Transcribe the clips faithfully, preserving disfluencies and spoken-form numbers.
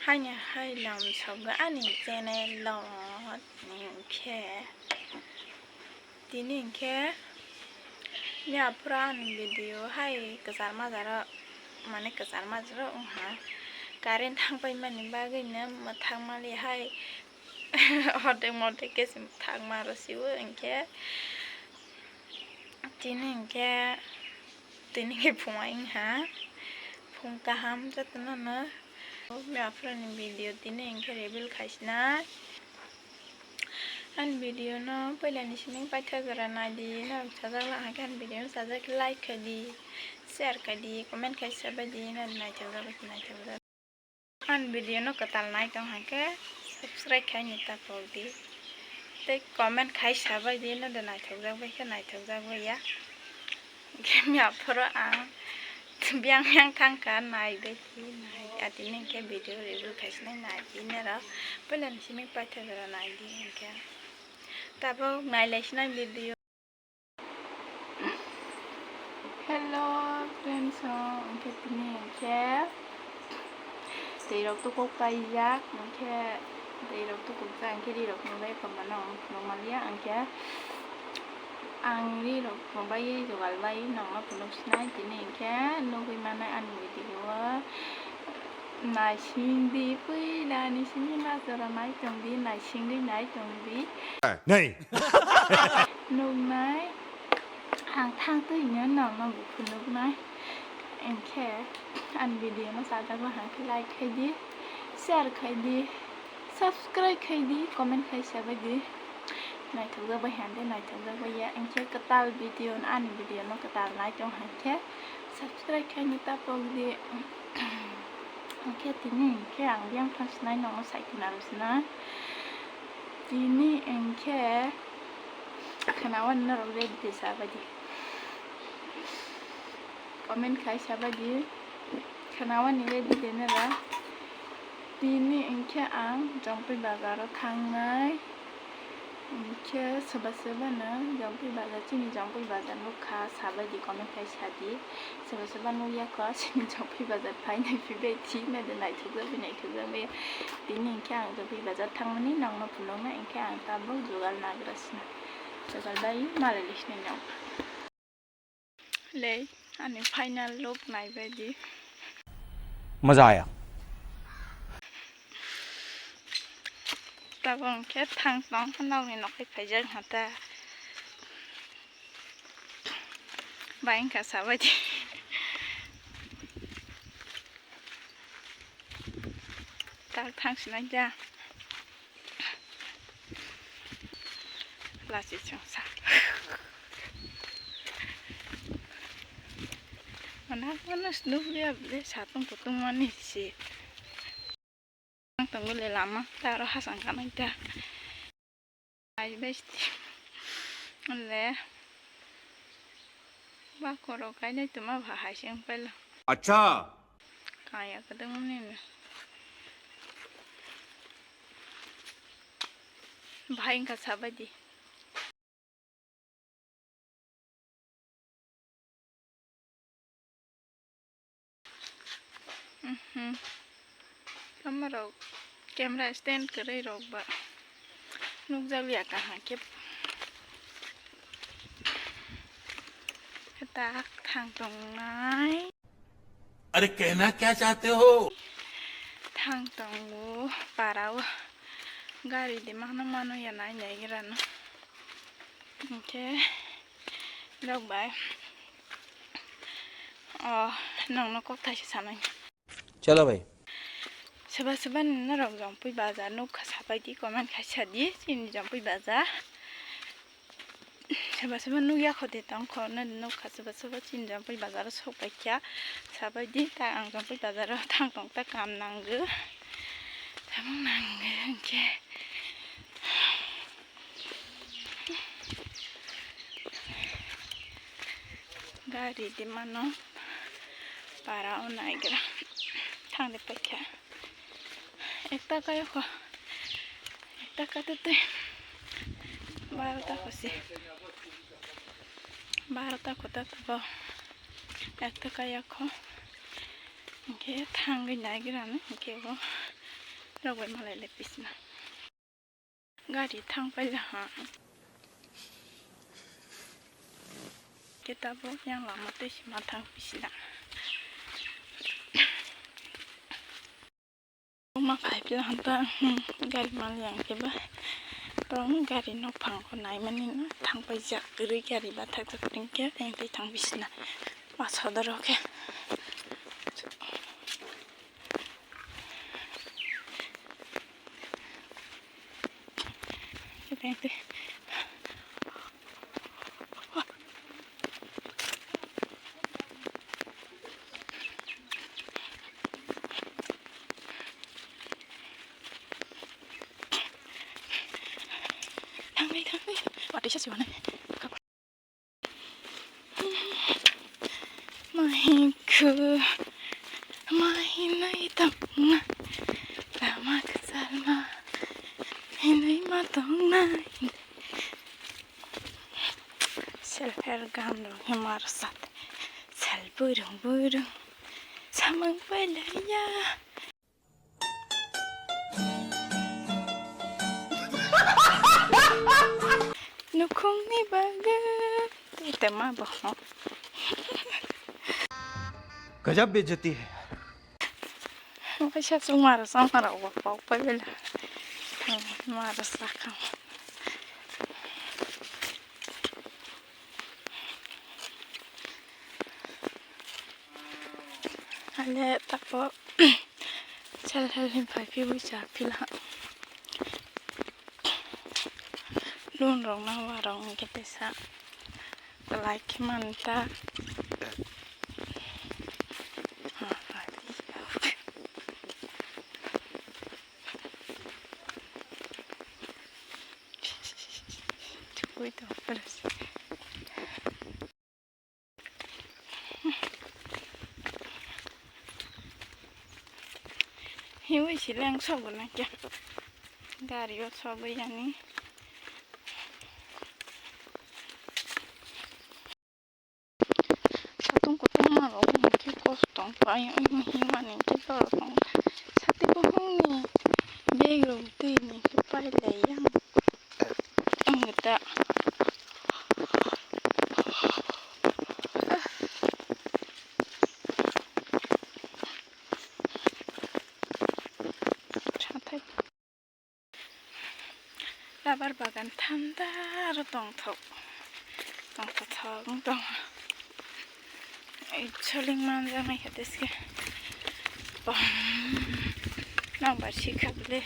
Ani hai lam sogo ani channel o, hinkhe tini hinkhe yaphuru ani video hai kwchar majaro, mane kwchar majaro wngha, current thangpaimani bagwino mwthang mali hai ordek mordek khe se mwthang ma rw siwo hinkhe. Tini hinkhe, tini hinkhe phung wngha, phung kaham jotono no. Yaphuru ni video tini hinkhe reveal khaisinai. Ani video no puila ni simi paitha jora naidi, norok sajak la hinkhe ani video no sajak khe like khaidi, share khaidi, comment khai sabaidi, norok naithok jagwi naithok jagwi. Ani video no kwtal nai tong hinkhe subscribe khai ni ta pok di. Tei comment khai sabaidi, no de naithok jak bai khe naithok jak bai ya. Hinkhe yaphuru ang biyang biyang thang kha nai bai di, nai di. Atini hinkhe video review khaisinai nai di norok. Puila ni simi paitha jora nai di hinkhe. Tabuk nai lai sinai video. Hello friends, o, hinkhe tini hinkhe twi rok tukuk paijak, hinkhe twi rok tukuk jak, hinkhe ri rok no bai khorma no phunuk manliya, hinkhe ang ri rok no bai jogal bai nongno phunuk sinai. Tini hinkhe nugwi manai ani video o naising di, puila ni simi na jora nai tong di, naising di nai tong di. Nei. Nuknai, ang thang twi hwnwi nokno buphuru nuknai. Hinkhe ani video no sajak wahang khe like khai di, share khai di, subscribe khai di, comment khai sabai di. Naithok jak bai hande, naithok jak bai ya. Hinkhe kwtal video no, ani video no kwtal nai tong hinkhe subscribe khai ni ta pok di. Hinkhe tini hinkhe ang biyang thang sinai nokno sai khna rw sinai. Tini hinkhe khwnawani norok ready de sa bai di. Comment khai sa bai di. Khwnawani ready de norok. Tini hinkhe ang Jompui bazar o thangnai. Hinkhe soba soba no Jompui bazar, chini Jompui bazar nukha, sabai di comment khai sa di. Soba soba nukya kho, chini Jompui bazar phainai phibai thik nai de naithok jak bai naithok jak bai. Tini hinkhe ang Jompui bazar thangmani nokno phunuknai, hinkhe ang tabuk jugal nagra sina. Jugal bai malai lai sinai nokha. Le, ani final look nai bai di. Maza aya. Tabuk hinkhe thang tong, nokni nok hai phaijak hata. Bai wngkha sabai di. Tabuk thang sinai da. Lachi chwngsa. Mana mana snubya bele satung kutung mani si. Ang tongo le lama ta aro hasang kanai ta. Ai besti. Le. Ba koro kainai tuma ba hai seng pela. Acha. Kaya kadang mani. Bahai wngkha sabai di. Mhm. Tamo rok camera stand kwrwi rok ba nukjak ya kaham khe. Khe tak thang tongnai. अरे कहना क्या चाहते हो? Thang tongo para o gari de mano mano ya nai nai gira no. Hinkhe rok bai o nongno kok thaisa sanai. Chalo bhai. Soba soba norok Jompui bazar nukha sabai di comment khai sa di chini Jompui bazar. Soba soba nukya kho de tong kho, no nukha soba soba chini Jompui bazar o sok pai kha. Sabai di ta ang Jompui bazar o thang tong ta kam nango. Tamo nango hinkhe. Gari di mano para o naigra thang de pai kha. Ekta kaya kho. Ekta kata twi barota kho si. Barota kho ta tabo. Ekta kaya kho. Hinkhe E thangwi naigrani hwnkhe bo rok bai malai lai pisna. Gari thang paila ha. Khe tabuk yang lama tei se ma thang pisina. Ma phai pila hanta, hmm, gari mal yang khe ba. Borok gari nok phang ko nai mani no thang paijak kwrwi gari ba thak thak ring khe yang tei thang bisina. Ma sodoro khe. Thangwi, thangwi. Watwi sa siwanai. Mahikhu, mahinai tongna, lama kwchalma, hinwi ma tongnai. Self help gan rok himar sat, sel burung burung, samung pailaiya. Nukhungni bagwi tei tongma bo. Gajab bejati hai. Waisa chwng maro chwng maro bo pok pai bela. Maro sakha. Ale tapo. Sel sel hin phai phi ui cha phi la. Lun rok na wa rok hwnkhe tesa. Like khe man ta. Chukui tong pura se. Hiwi sileng sobo na kya. Gari o sobo yani. Satung kutung ma rok hwnkhe kosto wng pai wng himani hwnkhe borok wng sati buhungni bag rok twi ni hwnkhe pai lai yang wng ta. Sathai. Rabar bagan thanda aro tongthok, tongthok wng tongo. Soling manjaknai khe teske bom nang bar sikha bwle.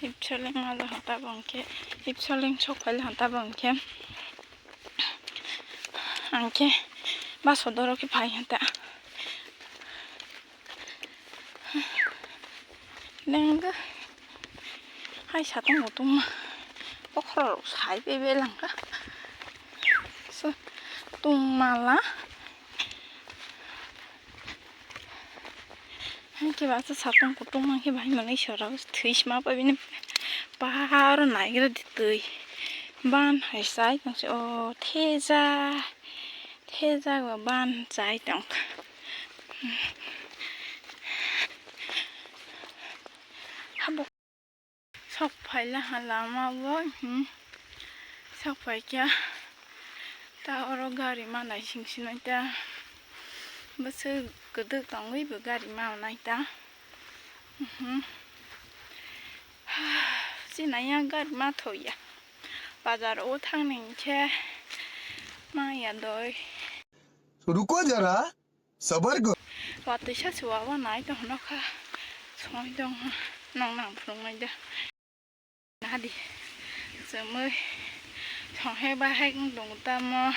Ipsoleng malo hata bongke, ipsoleng sok phaile hata bongke, angke baso doro ke phai hata. Nengga hai satung mutung ma bokhorok sai bebe langka. So, tungmala. Hai ke ba sa satung kutung ma ke bai manai sora thwi sma pa bini paharo naigra di twi ban hai sai tong se o theja theja go ban sai tong. Habo. Sok phaila ha lama o, hmm. Sok phaikha ta oro gari manai sing sinai ta. Bwswk kwdwk tongwi bo gari manai ta. Mhm. Chini ya gari ma thoya. Bazar o thangni hinkhe maya doi. Ruko jara. Sabar karo. Watwi sa se wawa nai tong nokha. Songwi tong nong nang phunuknai da. Nadi. Chumui. Songhe bahai wng tong tamo.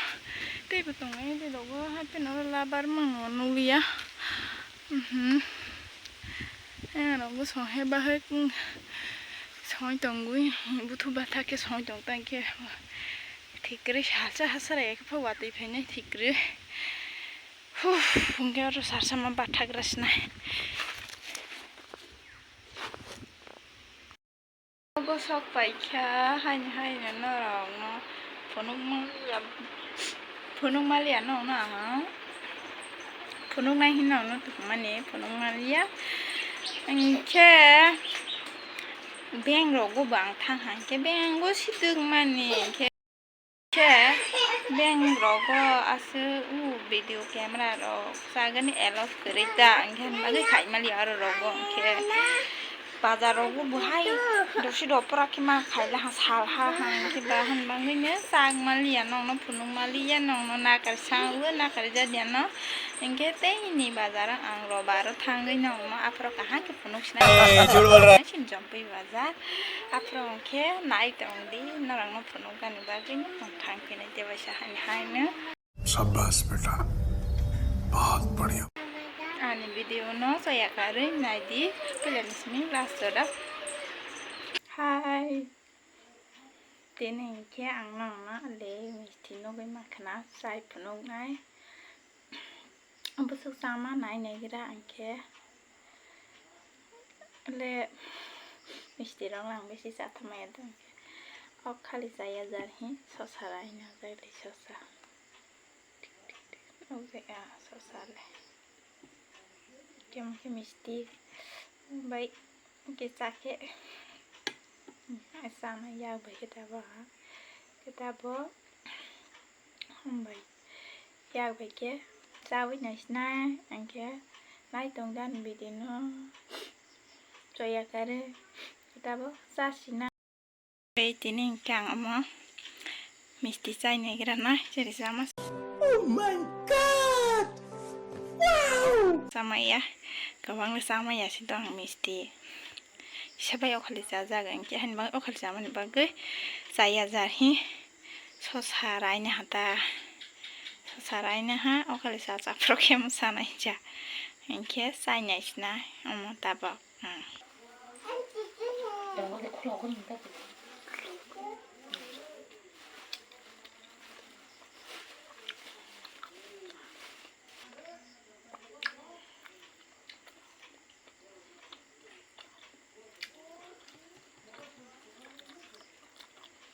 Teibo tongnai de dogo happy no labar mano nuliya. Mhm. Ang rokbo songhe bahai wng songwi tongwi buthu batha khe songwi tong tang khe. Thik kwrwi salsa hasara ekhe pha watwi phainai thik kwrwi. Huh, hwnkhe oro salsa ma bathagra sinai. Nogo sok paikha, haino haino norokno phunukma, phunukmaliya nokno ang, phunuknai hinwi nokno tongmani phunukmaliya. Hinkhe bank rogo bo ang thangkha, hinkhe bank o situkmani hinkhe. Khe bank rogo aswk o video camera rok chagani allow kwrwi ta, hinkhe bagwi khaimaliya aro rogo. Hinkhe bazar rogo bo hai dosi dopra khe ma khaila ha sal ha ha, hinkhe ba han bagwino chakmaliya nokno phunukmaliya nokno nakarsa o nakarjadiya no, hinkhe tei ni bazar o ang robar o thangwi nokno aphuru kaham khe phunuk sinai. Jhut bol raha hai. Chini Jampui bazar. Aphuru hinkhe nai tongdi, norokno phunuknani bagwi no thang phinai tei waisa hani haino. शाबाश बेटा, बहुत बढ़िया। Ani video no chaya karwi naidi, puilani simi last jora. Hai. Tini hinkhe ang nokno le misti nugwi mankha na chai phunuknai. Bwswk chama nai naigra hinkhe le misti rok lang bisi chatham maya do hinkhe. O khali chaya jar hi sosa raina jai le sosa. Nukjai a sosa le. Khe misti bai kisa khe chana yak bai khe tabuk ha khe tabuk hambai yak bai khe chawi naisna hinkhe nai tongda ni video no chaya karwi khe tabuk chasina. Tei tini hinkhe ang omo misti chai naigra na, cheri chama. Oh my God! Wow! Chamaya, kwbangno chamaya se tong misti. Sabai okhali chajak hinkhe, haini bagwi okhali chamani bagwi chaya jar hi. Sosa raina ha ta, sosa raina ha, okhali cha chaphuru khe mwsa naija. Hinkhe chai naisna omo tabuk. Hmm.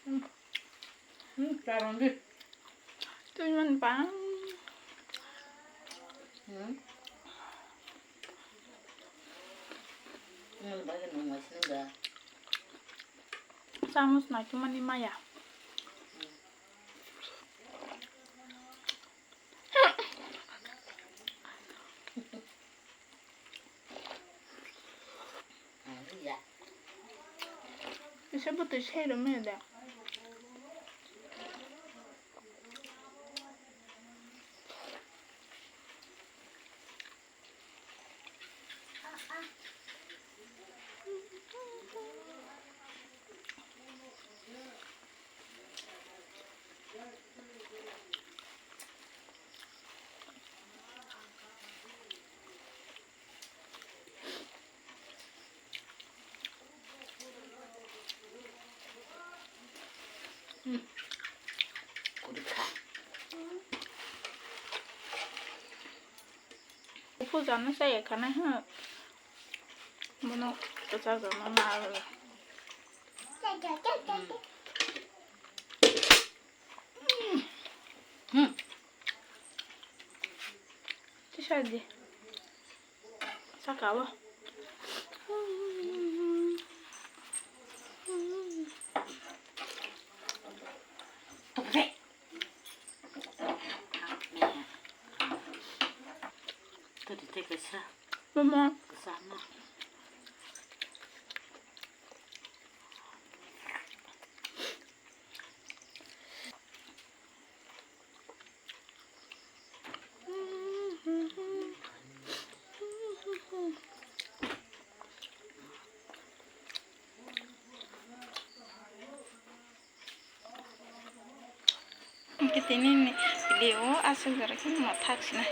Hmm, hmm, charong di. Twi man bang. Hmm. Nang bai nang mai sini da. Samus nai tu mani maya. Kisa bwtwi sai rwmani da. Upo jana chaya khana ha. Bono kwchak rwma ma rw. Hmm. Tisa di. Saka o. Tadi teh kaisa. Mama. Sama. Hwnkhe tini ni video o aswk jora khe mo thak sinai.